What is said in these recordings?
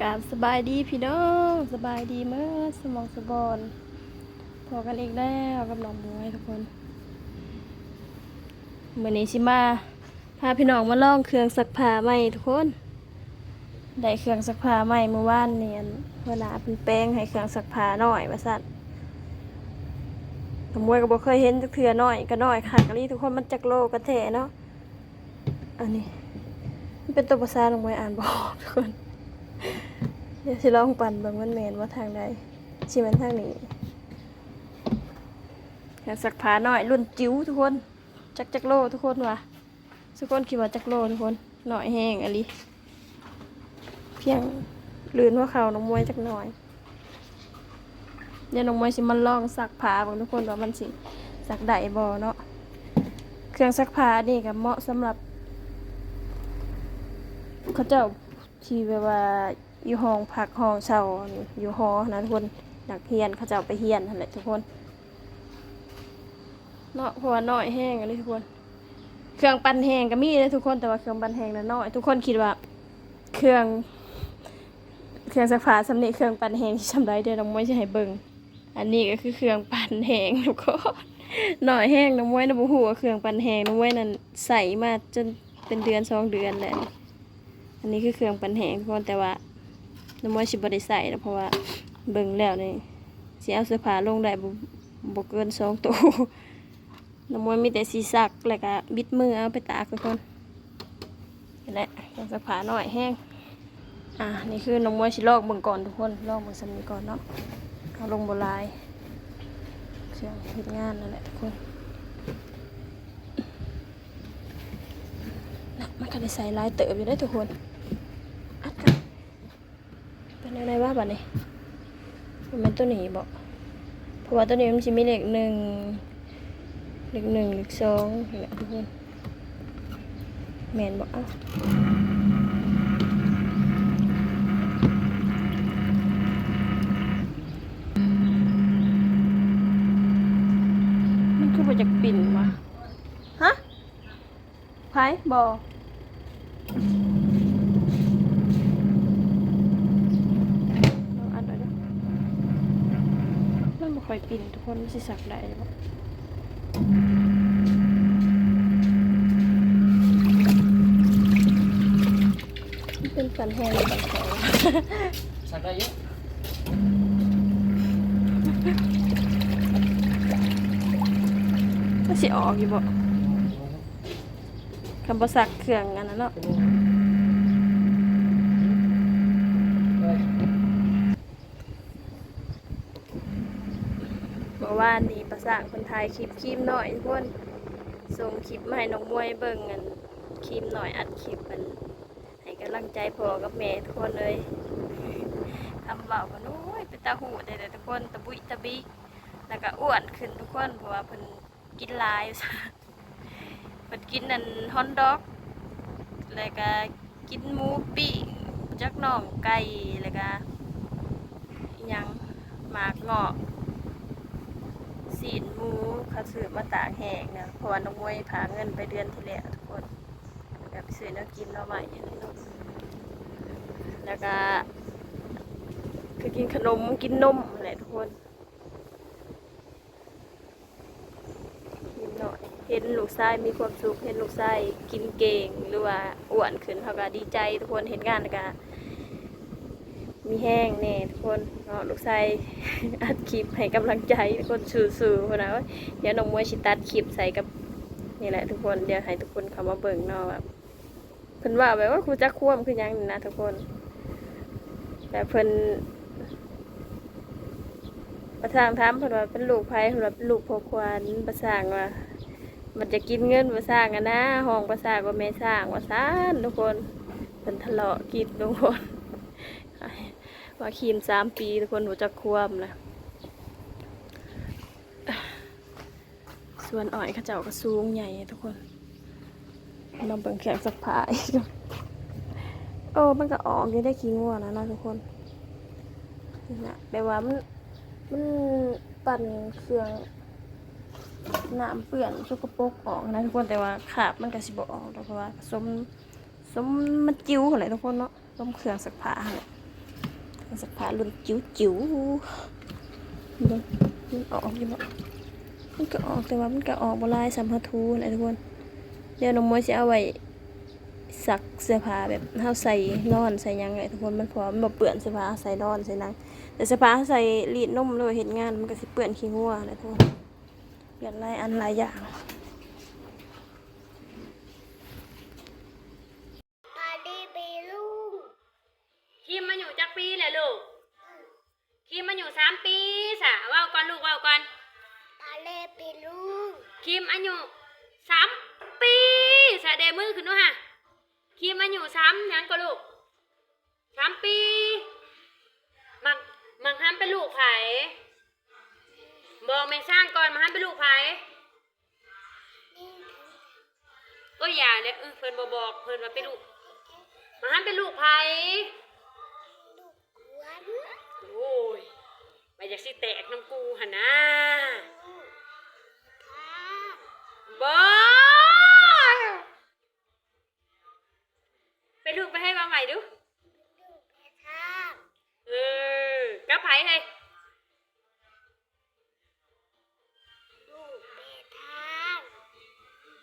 ກາບສະບາຍດີພີ່ນ້ອງ ສະບາຍດີເໝິດສະໝອງສະບອນ ພໍ້ກັນອີກແລ້ວກັບນ້ອງບວຍທຸກຄົນ. ມື້ນີ້ຊິມາພາພີ່ນ້ອງມາລອງເຄື່ອງຊັກຜ້າໃໝ່ທຸກຄົນ. ໄດ້ເຄື່ອງຊັກຜ້າໃໝ່ມື້ວານນີ້ ອັນຫົວໜ້າເພິ່ນແປງໃຫ້ເຄື່ອງຊັກຜ້ານ້ອຍວ່າຊັ້ນ. ນ້ອງບວຍກໍບໍ່ເຄີຍເຫັນຈັກເທື່ອ ນ້ອຍກໍນ້ອຍຄັກອີ່ຫຼີທຸກຄົນ ມັນຈັກໂລກັນແທ້ເນາະ. ອັນນີ້ມັນເປັນຕົວພາສາ ນ້ອງບວຍອ່ານບໍ່ອອກທຸກຄົນ. ດຽວຊິລອງປັ່ນເບິ່ງ ມັນແມ່ນບໍ່ທາງໃດ. ຊິແມ່ນທາງນີ້. ເຄື່ອງຊັກຜ້ານ້ອຍລຸ້ນຈິ໋ວທຸກຄົນ. ຈັກ ຈັກໂລທຸກຄົນວ່າ ທຸກຄົນຄິດວ່າຈັກໂລທຸກຄົນ? ນ້ອຍແຮງອີ່ຫຼີ. ພຽງລື່ນຫົວເຂົ່ານ້ອງບວຍຈັກໜ້ອຍ. ດຽວນ້ອງບວຍຊິມາລອງຊັກຜ້າເບິ່ງທຸກຄົນ ວ່າມັນຊິຊັກໄດ້ບໍ່ເນາະ. ເຄື່ອງຊັກຜ້ານີ້ກໍເໝາະສຳລັບເຂົາເຈົ້າທີ່ແບບວ່າຢູ່ຫ້ອງພັກຫ້ອງເຊົ່າ ຢູ່ຫໍນະທຸກຄົນ. ນັກຮຽນເຂົາເຈົ້າໄປຮຽນຫັ້ນແຫຼະທຸກຄົນເນາະ ເພາະວ່ານ້ອຍແຮງອີ່ຫຼີທຸກຄົນ. ເຄື່ອງປັ່ນແຫ້ງກໍມີເດ້ທຸກຄົນ ແຕ່ວ່າເຄື່ອງປັ່ນແຫ້ງນະນ້ອຍ. ທຸກຄົນຄິດວ່າເຄື່ອງ ເຄື່ອງຊັກຜ້າສ່ຳນີ້ ເຄື່ອງປັ່ນແຫ້ງຊິສ່ຳໃດ? ດຽວນ້ອງບວຍຊິໃຫ້ເບິ່ງ. ອັນນີ້ກໍຄືເຄື່ອງປັ່ນແຫ້ງທຸກຄົນ ນ້ອຍແຮງ. ນ້ອງບວຍນະບໍ່ຮູ້ວ່າເຄື່ອງປັ່ນແຫ້ງ ນ້ອງບວຍນັ້ນໃຊ້ມາຈົນເປັນເດືອນສອງເດືອນແລ້ວ. ອັນນີ້ຄືເຄື່ອງປັ່ນແຫ້ງທຸກຄົນ ແຕ່ວ່ານ້ອງບວຍຊິບໍ່ໄດ້ໃຊ້ດອກ ເພາະວ່າເບິ່ງແລ້ວນີ້ ຊິເອົາເສື້ອຜ້າລົງໄດ້ບໍ່ ບໍ່ເກີນສອງໂຕ. ນ້ອງບວຍມີແຕ່ຊິຊັກ ແລ້ວກະບິດມືເອົາໄປຕາກທຸກຄົນ. ນີ້ແຫຼະ ເຄື່ອງຊັກຜ້ານ້ອຍແຮງ. ອ່າ ນີ້ຄືນ້ອງບວຍຊິລອງເບິ່ງກ່ອນທຸກຄົນ ລອງເບິ່ງສ່ຳນີ້ກ່ອນເນາະ. ເອົາລົງບໍ່ຫຼາຍ ເຄື່ອງເຮັດງານນັ້ນແຫຼະທຸກຄົນ. ນະ ມັນກໍໄດ້ໃສ່ຫຼາຍເຕີບຢູ່ເດ້ທຸກຄົນ. ອັດກັນ ເປັນແນວໃດວະບາດນີ້? ບໍ່ແມ່ນໂຕນີ້ບໍ? ເພາະວ່າໂຕນີ້ມັນຊິມີເລກໜຶ່ງ ເລກໜຶ່ງ ເລກສອງ ນີ້ແຫຼະທຸກຄົນ. ແມ່ນບໍ? ເອົ້າ ມັນຄືບໍ່ຢາກປິ່ນວະ? ຮະ? ໃຜ? ບໍ່ ລອງອັດເບິ່ງເດີ. ມັນບໍ່ຄ່ອຍປິ່ນທຸກຄົນ ມັນຊິຊັກໄດ້ບໍ່? ມັນເປັນປັນແຮງ ປັນແຮງ ຊັກໄດ້ຢູ່. ມັນຊິອອກຢູ່ບໍ່? ຄັນບໍ່ຊັກເຄື່ອງອັນນັ້ນເນາະ. ເມື່ອວານນີ້ປາຊ້າງເພິ່ນຖ່າຍຄລິບຄຣີມນ້ອຍທຸກຄົນ ສົ່ງຄລິບມາໃຫ້ນ້ອງມວຍເບິ່ງ ອັນຄຣີມນ້ອຍອັດຄລິບ ອັນໃຫ້ກຳລັງໃຈພໍ່ກັບແມ່ທຸກຄົນເອີຍ. ຄຳເວົ້າເພິ່ນ ໂອ້ຍ ເປັນຕາຫູດແທ້ໆທຸກຄົນ ຕະບຸຍຕະບິກ ແລ້ວກະອ້ວນຂຶ້ນທຸກຄົນ ເພາະວ່າເພິ່ນ ກິນຫຼາຍ ເພິ່ນກິນອັນຮອດດັອກ ແລ້ວກະກິນໝູປີ້ງ ຈັກໜ່ອງໄກ່ ແລ້ວກະອີ່ຫຍັງ ໝາກເງາະ ຊີ້ນໝູ ເຂົາຊື້ມາຕາກແຫ້ງນະ ເພາະວ່ານ້ອງມວຍຝາກເງິນໄປເດືອນທີ່ແລ້ວທຸກຄົນ ແລ້ວກະໄປຊື້ແນວກິນໜໍ່ໄມ້ ແລ້ວກະຄືກິນຂະໜົມ ກິນນົມຫັ້ນແຫຼະທຸກຄົນ. ເຫັນເນາະ ເຫັນລູກຊາຍມີຄວາມສຸກ ເຫັນລູກຊາຍກິນເກັ່ງ ຫຼືວ່າອ້ວນຂຶ້ນ ເຮົາກໍດີໃຈທຸກຄົນ. ເຮັດງານແລ້ວກໍມີແຮງແດ່ທຸກຄົນເນາະ ລູກຊາຍອັດຄລິບໃຫ້ກຳລັງໃຈທຸກຄົນ ສູ້ໆ ພຸ້ນນະ. ໂອ້ຍ ດຽວນ້ອງມວຍຊິຕັດຄລິບໃສ່ກັບ ນີ້ແຫຼະທຸກຄົນ ດຽວໃຫ້ທຸກຄົນເຂົ້າມາເບິ່ງເນາະ ວ່າ ເພິ່ນເວົ້າແບບວ່າຮູ້ຈັກຄວາມຄືຫຍັງນີ້ນະທຸກຄົນ ແບບເພິ່ນ ປາຊ້າງຖາມເພິ່ນວ່າເປັນລູກໃຜ ເພິ່ນວ່າເປັນລູກພໍ່ຂວັນ. ປາຊ້າງວ່າມັນຈະກິນເງິນປາຊ້າງຫັ້ນນະ ຮ້ອງປາຊ້າງວ່າແມ່ຊ້າງວ່າຊັ້ນທຸກຄົນ. ເພິ່ນທະເລາະກິນທຸກຄົນ ວ່າຄີມສາມປີທຸກຄົນ ຮູ້ຈັກຄວາມນະ. ສວນອ້ອຍເຂົາເຈົ້າກໍສູງໃຫຍ່ທຸກຄົນ. ມາເບິ່ງເຄື່ອງຊັກຜ້າອີກ ໂອ້ ມັນກໍອອກຢູ່ໄດ໋ ຂີ້ງົວນະເນາະທຸກຄົນ. ນີ້ນະ ແບບວ່າມັນ ມັນປັ່ນເຄື່ອງ ນ້ຳເປື້ອນສົກກະປົກອອກນະທຸກຄົນ ແຕ່ວ່າຄາບມັນກໍຊິບໍ່ອອກດອກ ເພາະວ່າສົມ ສົມມັນຈິ້ວຫັ້ນແຫຼະທຸກຄົນເນາະ. ລົມເຄື່ອງຊັກຜ້າຫັ້ນແຫຼະ. ຊັກຜ້າລຸ້ນຈິ๋ວໆ ເບິ່ງ ມັນອອກຢູ່ບໍ່? ມັນກໍອອກ ແຕ່ວ່າມັນກໍອອກບໍ່ຫຼາຍສ່ຳເຮົາຖູນະທຸກຄົນ. ດຽວນ້ອງມວຍຊິເອົາໄວ້ຊັກເສື້ອຜ້າແບບເຮົາໃສ່ນອນໃສ່ຫຍັງແຫຼະທຸກຄົນ ມັນ ເພາະວ່າມັນບໍ່ເປື້ອນເສື້ອຜ້າເຮົາໃສ່ນອນໃສ່ຫຍັງ. ແຕ່ເສື້ອຜ້າເຮົາໃສ່ລີດນົມ ຫຼືວ່າເຮັດງານ ມັນກໍຊິເປື້ອນຂີ້ງົວແຫຼະທຸກຄົນ. ເປື້ອນຫຼາຍອັນຫຼາຍຢ່າງ. ສະບາຍດີປ້າລຸງ. ຄິມອາຍຸຈັກປີແລ້ວລູກ? ຄິມອາຍຸສາມປີຊະ. ເວົ້າກ່ອນລູກ ເວົ້າກ່ອນ. ສະບາຍດີປ້າລຸງ. ຄິມອາຍຸສາມປີຊະ. ເດມືຂຶ້ນດູຫາ. ຄິມອາຍຸສາມຫຍັງກໍລູກ? ສາມປີ. ໝາກ ໝາກຮຳເປັນລູກໃຜ? ບອກແມ່ຊ້າງກ່ອນ ໝາກຮຳເປັນລູກໃຜ? ໂອ້ຍ ຢ່າແຫຼະ ເອີ ເພິ່ນບໍ່ບອກ ເພິ່ນວ່າເປັນລູກ ໝາກຮຳເປັນລູກໃຜ? ລູກຂວັນ. ໂອ້ຍ ວ່າຢາກຊິແຕກນຳກູຫັ້ນນາ. ບໍ່ ເປັນລູກໃຜ ເຮີ້ຍ ເວົ້າໃໝ່ດູ. ເອີ ກັບໃຜເຮີ້ຍ? ລູກແມ່ທາງ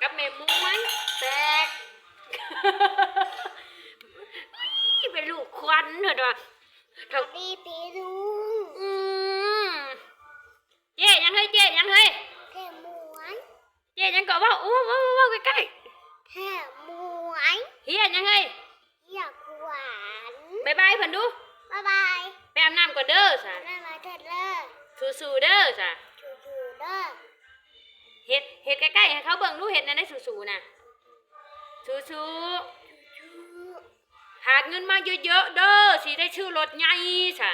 ກັບແມ່ໝວຍ. ແຕກ. ເປັນລູກຂວັນເພິ່ນວ່າ. ສະບາຍດີປ້າລຸງ. ອືມ ເຈ້ຫຍັງເຮີ້ຍ? ເຈ້ຫຍັງເຮີ້ຍ? ແມ່ໝວຍ. ເຈ້ຫຍັງກໍເວົ້າ ເວົ້າ ເວົ້າ ເວົ້າໃກ້ໆ. ແມ່ໝວຍ. ເຮີ້ຍຫຍັງເຮີ້ຍ? ເຮີ້ຍຂວັນ. ບາຍບາຍເພິ່ນດູ. ບາຍບາຍ. ໄປອາບນ້ຳກ່ອນເດີຊະ. ອາບນ້ຳກ່ອນເດີ. ສູ້ໆເດີຊະ. ສູ້ໆເດີ. ເຮັດ ເຮັດໃກ້ໆໃຫ້ເຂົາເບິ່ງດູ ເຮັດແນວໃດສູ້ໆນະ. ສູ້ໆ. ສູ້ໆ. ຫາເງິນມາເຍີະໆເດີ ຊິໄດ້ຊື້ລົດໃຫຍ່ຊະ.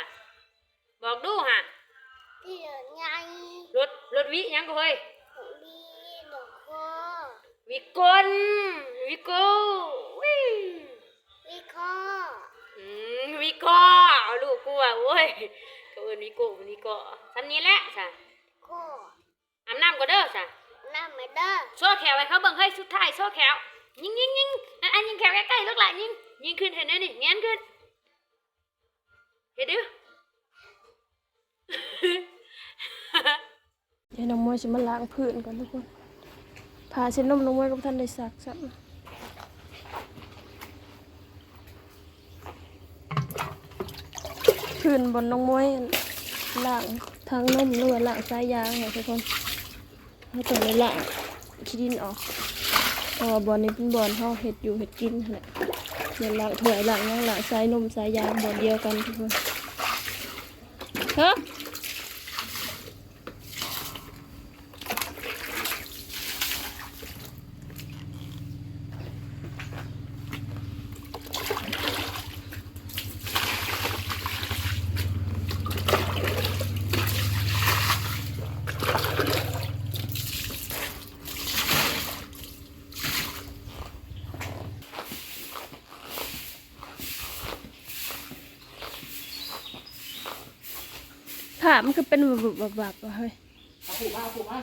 ບອກດູຫາ. ທີ່ໃຫຍ່. ລົດ ລົດວິຫຍັງກໍເຮີ້ຍ? ວິໂກ້. ວິໂກ້ ວິໂກ້ ວິໂກ້. ອືມ ວິໂກ້ ເອົາລູກກູວ່າ ໂອ້ຍ ກໍເອີ້ນວິໂກ້ ວິໂກ້. ສ່ຳນີ້ແຫຼະຊະ. ໂກ້. ອາບນ້ຳກ່ອນເດີຊະ. ອາບນ້ຳແມ່ເດີ. ໂຊແຂ້ວໃຫ້ເຂົາເບິ່ງເຮີ້ຍ ສຸດທ້າຍໂຊແຂ້ວ. ຍິງ ຍິງ ຍິງ. ອັນ ຍິງແຂ້ວໃກ້ໆລູກຫຼານ ຍິງ ຍິງຂຶ້ນ ເຮັດແນວນີ້ ແຫງນຂຶ້ນ. ເຮັດດື້. ດຽວນ້ອງມວຍຊິມາລ້າງພື້ນກ່ອນທຸກຄົນ. ຜ້າເຊັດນົມນ້ອງມວຍກໍບໍ່ທັນໄດ້ຊັກຊ້ຳ. ພື້ນບ່ອນນ້ອງມວຍລ້າງຖັງນົມ ຫຼືວ່າລ້າງສາຍຢາງຫັ້ນທຸກຄົນ. ເຮົາຕ້ອງໄດ້ລ້າງຂີ້ດິນອອກ ເພາະວ່າບ່ອນນີ້ເປັນບ່ອນເຮົາເຮັດຢູ່ເຮັດກິນຫັ້ນແຫຼະ. ແມ່ນລ້າງຖ້ວຍ ລ້າງຫຍັງ ລ້າງສາຍນົມສາຍຢາງບ່ອນດຽວກັນທຸກຄົນ. ເຮີ້ ຜ້າມັນຄືເປັນວັບໆໆ ວະເຮີ້ຍ. ເອົາຜູກມາ ເອົາຜູກມາ.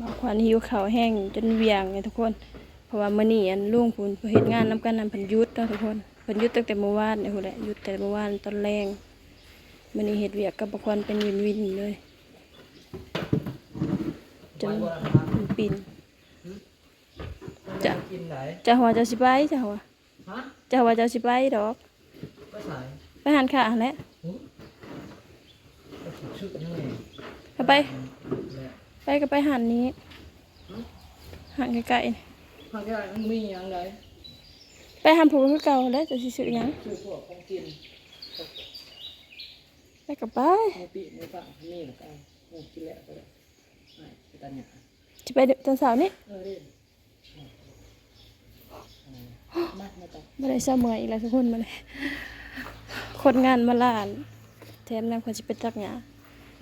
ບ່າວຂວັນຫິວເຂົ້າແຮງຈົນຫວ່ຽງເລີຍທຸກຄົນ ເພາະວ່າມື້ນີ້ ອັນ ລຸງພຸ້ນ ເພິ່ນເຮັດງານນຳກັນນັ້ນ ເພິ່ນຢຸດເນາະທຸກຄົນ. ເພິ່ນຢຸດຕັ້ງແຕ່ມື້ວານພຸ້ນແຫຼະ ຢຸດແຕ່ມື້ວານຕອນແລງ. ມື້ນີ້ເຮັດວຽກກັບບ່າວຂວັນເປັນວິນໆເລີຍ ຈົນເປັນປີນ. ຈະ ຈະວ່າເຈົ້າຊິໄປ ຈະວ່າ ຮະ ຈະວ່າເຈົ້າຊິໄປດອກ. ໄປໃສ? ໄປຮ້ານຄ້າຫັ້ນແຫຼະ. ຫື? ໄປຊື້ຫຍັງນີ້? ກະໄປ ແຫຼະ ໄປກະໄປຮ້ານນີ້. ຫື? ຮ້ານໃກ້ໆ ຮ້ານໃກ້ໆມັນມີຫຍັງໃດ? ໄປຮ້ານຜູ້ຄືເກົ່າຫັ້ນແຫຼະ ເຈົ້າຊິຊື້ຫຍັງ? ຊື້ພວກຂອງກິນ ໄປກະໄປ. ໝູປີ້ໝູປາມີແລ້ວກະເອົາ ໝູກິນແລ້ວກະໄດ້ ໃຫ້ໄປຕັດຫຍ້າ. ຊິໄປຕອນເຊົ້ານີ້? ເອີ ມາ ມາຕັດ. ບໍ່ໄດ້ ເຊົ້າເມື່ອຍອີກແລ້ວທຸກຄົນ ມື້ນີ້ ຄົນງານມາຫຼາຍ ແຖມຍັງເພິ່ນຊິໄປຕັດຫຍ້າ.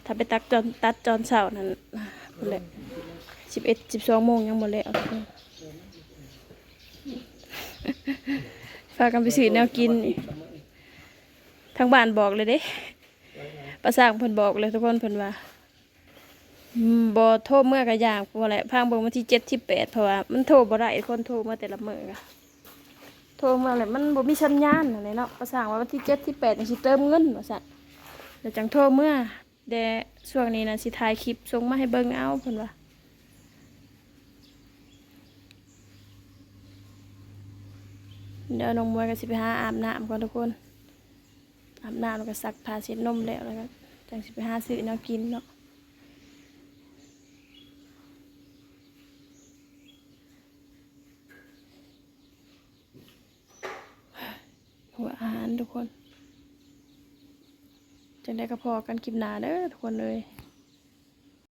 ຖ້າໄປຕັດຕອນ ຕັດຕອນເຊົ້ານັ້ນ ພຸ້ນແຫຼະ ສິບເອັດ ສິບສອງໂມງຍັງບໍ່ແລ້ວທຸກຄົນ. ພາກັນໄປຊື້ແນວກິນ ທາງບ້ານບອກເລີຍເດ້ ປ້າຊ້າງເພິ່ນບອກເລີຍທຸກຄົນ ເພິ່ນວ່າ ບໍ່ໂທເມືອກະຢ່າງ ພໍແຫຼະ ພັງເບິ່ງວັນທີເຈັດທີແປດ ເພາະວ່າມັນໂທບໍ່ໄດ້ ຄົນໂທມາແຕ່ລະມື້ກະ ໂທມາແລ້ວມັນບໍ່ມີສັນຍານຫັ້ນແຫຼະເນາະ. ກະສ້າງວ່າວັນທີເຈັດທີແປດຈັ່ງຊິເຕີມເງິນວ່າຊັ້ນ ແລ້ວຈັ່ງໂທເມືອ. ແຕ່ຊ່ວງນີ້ນະ ຊິຖ່າຍຄລິບສົ່ງມາໃຫ້ເບິ່ງເອົາ ເພິ່ນວ່າ. ດຽວນ້ອງມວຍກະຊິໄປຫາອາບນ້ຳກ່ອນທຸກຄົນ ອາບນ້ຳແລ້ວກະຊັກຜ້າເຊັດນົມແລ້ວ ແລ້ວກະຈັ່ງຊິໄປຫາຊື້ແນວກິນເນາະ. ຫົວອາຫານທຸກຄົນ ຈັ່ງໃດກະພໍ້ກັນຄລິບໜ້າເດີທຸກຄົນເອີຍ.